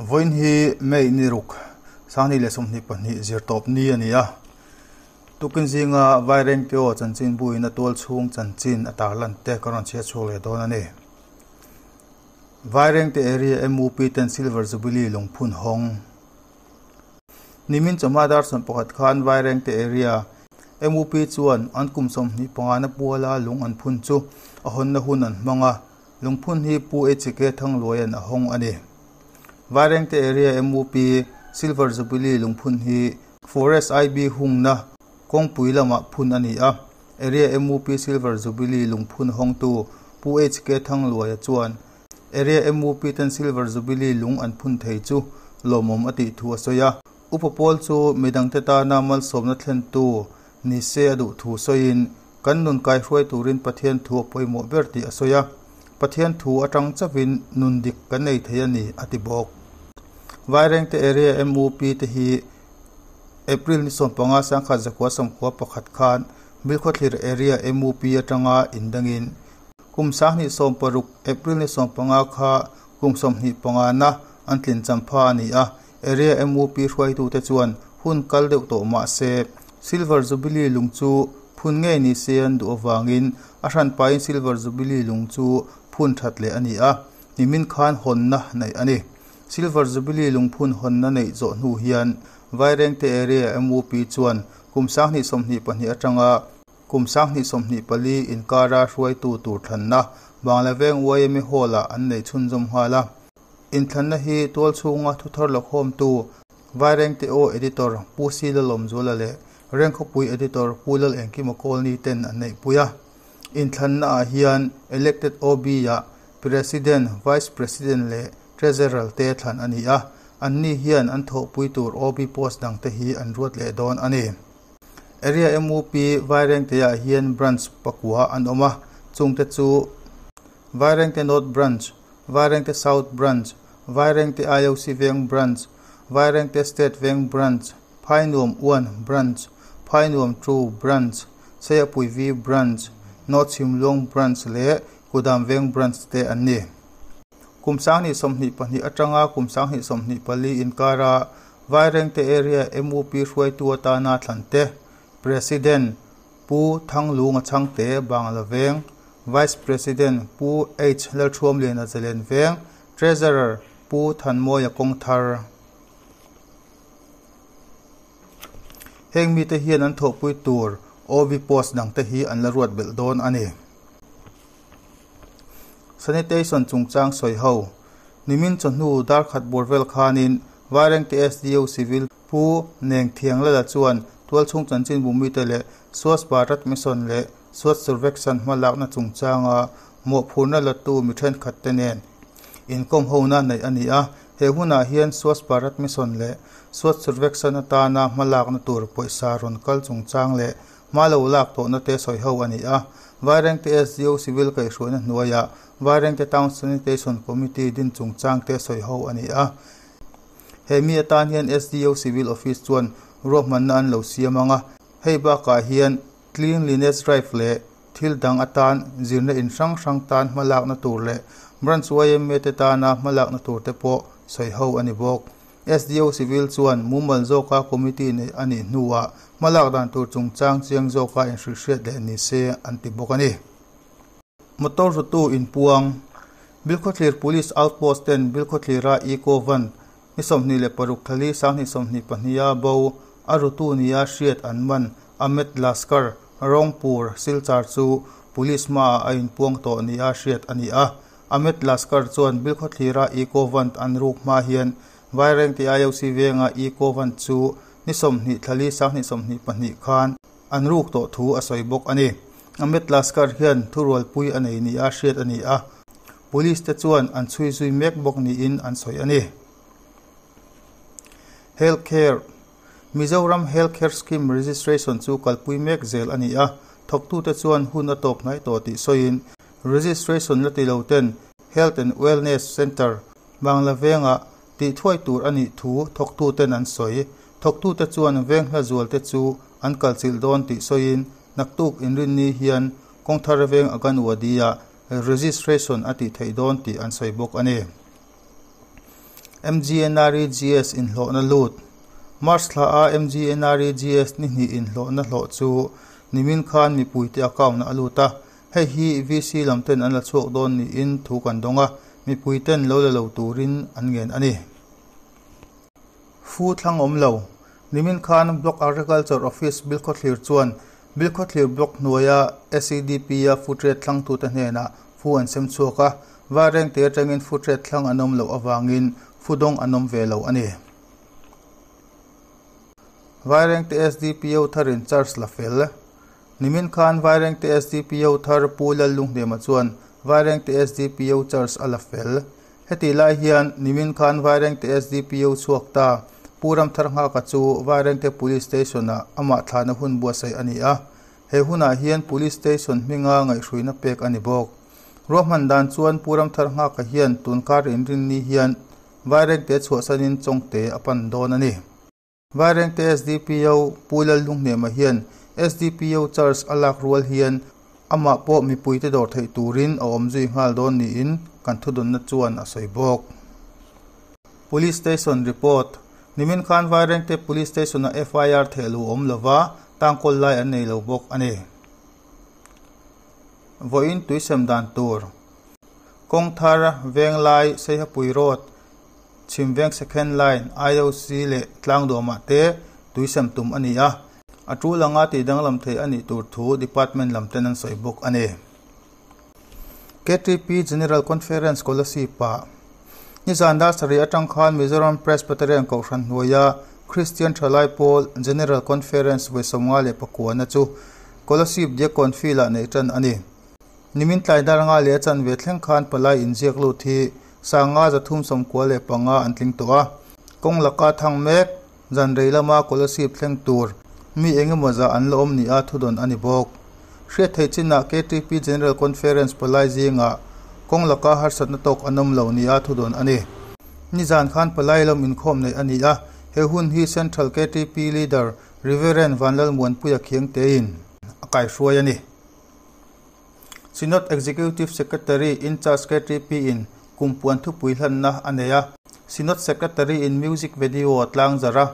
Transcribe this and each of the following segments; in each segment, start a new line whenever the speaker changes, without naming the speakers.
Vawiin hi May ni ruk, 2022 zirtawp ni a ni a. Tukin zinga Vairengteo chanchinbuin a tual chhung chanchin a tarlan te ka rawn chhiat chhuak leh dawn a ni. Vairengte Area MUP ten Silver Jubilee lungphun hawng. Nimin chawhma dar 11 khan Vairengte Area MUP chuan an kum 25 na puala lung an phun chu a hawnna hun an hmang a. Lungphun hi Pu HK Thangluaia'n a hawng a ni. Vairengte Area MUP Silver Jubilee lungphun hi Forest IB hungna kawngpui lamah phun a ni a. Area MUP Silver Jubilee lungphun hawngtu Pu HK Thangluaia chuan Area MUP ten Silver Jubilee lung an phun thei chu lawmawm a tih thu a sawi a. Upa pawl chu midangte tana malsawmna thlentu ni se a duh thu sawiin Kan nun kaihruai turin Pathian thu a pawimawh ber tih a sawi a, Pathian thu atang chauhin nun dik kan nei thei a ni, a ti bawk. Vairengte Area MUP te hi April ni 15 1991 khan Bilkhawthlir Area MUP atanga indangin kum 2016 April ni 15 kha kum 25 na an tlin champha a ni a, Area MUP hruaitute chuan hun kal deuh tawh mah se Silver Jubilee lung chu phun ngei ni se an duh avangin a hranpain Silver Jubilee lung chu phun that leh a ni a, nimin khan hawnna neih a ni. Silver Jubilee lungphun hawnna neih zawh hnu hian Vairengte Area MUP chuan kum 2022 atanga kum 2024 inkara hruaitu tur thlanna Bangla Veng YMA Hall-ah an nei chhunzawm nghal a. Inthlanna hi tual chhunga thuthar lakhawmtu Vairengte Aw Editor Pu Sila Lawmzuala leh Rengkhawpui Editor Pu Lal Engkima Kawlni ten an neihpui a. Inthlannaah hian Elected OB-ah President, Vice President leh Treasurer te thlan a ni a, anni hian an thawhpui tur OB post dangte hi an ruat leh dawn a ni. Area MUP Vairengte-ah hian Branch pakua an awm a, chungte chu Vairengte North Branch, Vairengte South Branch, Vairengte IOC Veng Branch, Vairengte State Veng Branch, Phainuam 1 Branch, Phainuam 2 Branch, Seiapui V Branch, North Chhimluang Branch leh Kudam Veng Branch te an ni. Kum 2022 atanga kum 2024 inkara Vairengte Area MUP hruaitu atana thlante President Pu Thanglunga Chhangte Bangla Veng, Vice President Pu H Lalthuamliana Zalen Veng, Treasurer Pu Thanmawia Kawngthar. Heng mite hian an thawhpui tur OB post dangte hi an la ruat belh dawn a ni. Sanitation chungchang sawi ho. Nimin chawhnu darkhat bawr vel khanin Vairengte SDO Civil Pu Neng Thianglala chuan tualchhung chanchin bumite leh Swachh Bharat Mission leh Swachh Survekshan hmalakna chungchanga mawhphurhna latu mi thenkhat te nen inkawm hona neih a ni a. He hunah hian Swachh Bharat Mission leh Swachh Survekshan atana hmalakna tur pawisa rawn kal chungchang leh hma lo lak tawhna te sawi ho a ni a. Vairengte SDO Civil kaihhruaina hnuaiah Vairengte Town Sanitation Committee din chungchang te sawi ho a ni a. He mi atan hian SDO Civil Office chuan ruahmanna an lo siam ang a, hei bakah hian Cleanliness Drive leh thil dang atan zirna in hrang hrang tan hmalakna tur leh Branch YMA te tana hmalakna tur te pawh sawi ho a ni bawk. SDO Civil chuan mumal zawka committee neih a nih hnuah hmalak dan tur chungchang chiang zawka inhrilhhriat leh ni se an ti bawk a ni. Motor rutu inpuang Bilkhawthlir Police Outpost ten Bilkhawthlira Eco Van ni 26 thla li 2022 a bo a rutu nia hriat an man Ahmed Laskar Rongpur Silchar chu Police hmaah a inpuang tawh nia hriat a ni a. Ahmed Laskar chuan Bilkhawthlira Eco Van an ruk hma hian Vairengte IOC venga Eco Van chu ni 20 thla li 2022 khan an ruk tawh thu a sawi bawk a ni. Ahmed Laskar hian thurualpui a nei nia hriat a ni a, Police te chuan an chhui zui mek bawk niin an sawi a ni. Healthcare Mizoram Healthcare Scheme Registration chu kalpui mek zel a ni a, thawktute chuan hun a tawp hnai tawh tih sawiin Registration la ti lo ten Health and Wellness Centre Bangla vengah tih thuai tur a nih thu thawktuten an sawi. Thawktute chuan veng hla zual te chu an kalchilh dawn tih sawiin naktuk inrinni hian kawngthar veng Aganwadi-ah registration a tih theih dawn tih an sawi bawk a ni. MGNREGS inhlawhna lut. March thla a MGNREGS ni hnih inhlawhna hlawh chu nimin khan mipuite account-ah a lut a. Hei hi VC lam ten an la chhuak dawn niin thu kan dawng a, mipui ten lo la lo turin an ngen a ni. Fu thlang awm lo. Nimin khan Block Agriculture Office Bilkhawthlir chuan Bilkhawthlir Block hnuaia SEDP-a food rate thlangtute hnenah fu an sem chhuak a, Vairengte atangin food rate thlang an awm loh avangin fu dawng an awm ve lo a ni. Vairengte SDPO tharin charge la fel. Nimin khan Vairengte SDPO thar Pu Lallunghnema chuan Vairengte SDPO charge a la fel. Hetih lai hian nimin khan Vairengte SDPO chhuak ta Pu Ramthar Nghaka chu Vairengte Police Station-ah amah thlahna hun buatsaih a ni a. He hunah hian Police Station hminga ngaihhruina pek a ni bawk. Ruahman dan chuan Pu Ramthar Nghaka hian tunkar inrinni hian Vairengte chhuahsanin Chawngte a pan dawn a ni. Vairengte SDPO Pu Lallunghnema hian SDPO charge a lak rual hian amah pawh mipuite dawr theih turin a awm zui nghal dawn niin kan thudawnna chuan a sawi bawk. Police Station Report, Nimin khan Vairengte Police Station-ah FIR thehluh a awm lova, tangkawl lai an nei lo bawk a ni. Vawiin tuisem dan tur, Kawngthar, Venglai, Seihapui Road, Chhimveng Second Line, IOC leh Tlangduamah te tuisem tum a ni a, a tul anga tih danglam theih a nih tur thu Department lam ten an sawi bawk a ni. KTP General Conference Kolasib-ah nizan dar sarih atang khan Mizoram Presbyterian Kohhran hnuaia Kristian Thalai Pawl General Conference vawi 59 na chu Kolasib Diakkawn Field-ah neih tan a ni. Nimin tlai dar nga leh a chanve thleng khan palai inziak lut hi 535 an tling tawh a. Kawng laka thang mek, zan rei lama Kolasib thleng tur mi eng emaw zah an la awm nia thudawn a ni bawk. Hriat theih chinah KTP General Conference palai zingah kawng laka harsatna tawk an awm lo nia thudawn a ni. Nizan khan palai lawm inkhawm neih a ni a, he hun hi Central KTP Leader Reverend Vanlalmuanpuia Khiangtein a kaihruai a ni. Synod Executive Secretary in-charge KTP in kumpuan thupui hlanna a nei a. Synod Secretary in music video a tlang zarh a,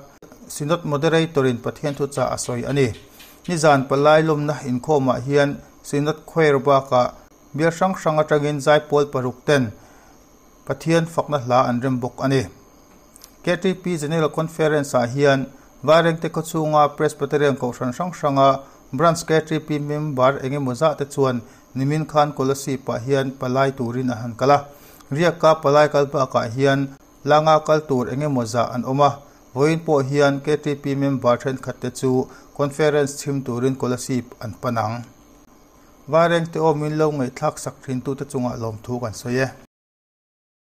Synod Moderator in Pathian thuchah a sawi a ni. Nizan palai lawmna inkhawmah hian Synod Choir bakah bial hrang hrang atangin zaipawl paruk ten Pathian fakna hla an rem bawk a ni. KTP General Conference ah hian Vairengte khawchhunga Presbyterian Kohhran hrang hranga Branch KTP member eng emaw zah te chuan nimin khan Kolasib ah hian palai turin an han kal a. Riaka palai kal bakah hian langa kal tur eng emaw zah an awm a. Vawiin pawh hian KTP member thenkhat te chu Conference chhim turin Kolasib an pan ang. Vairengte awmin lo ngaihthlak sak thin tute chungah lawmthu kan sawi e.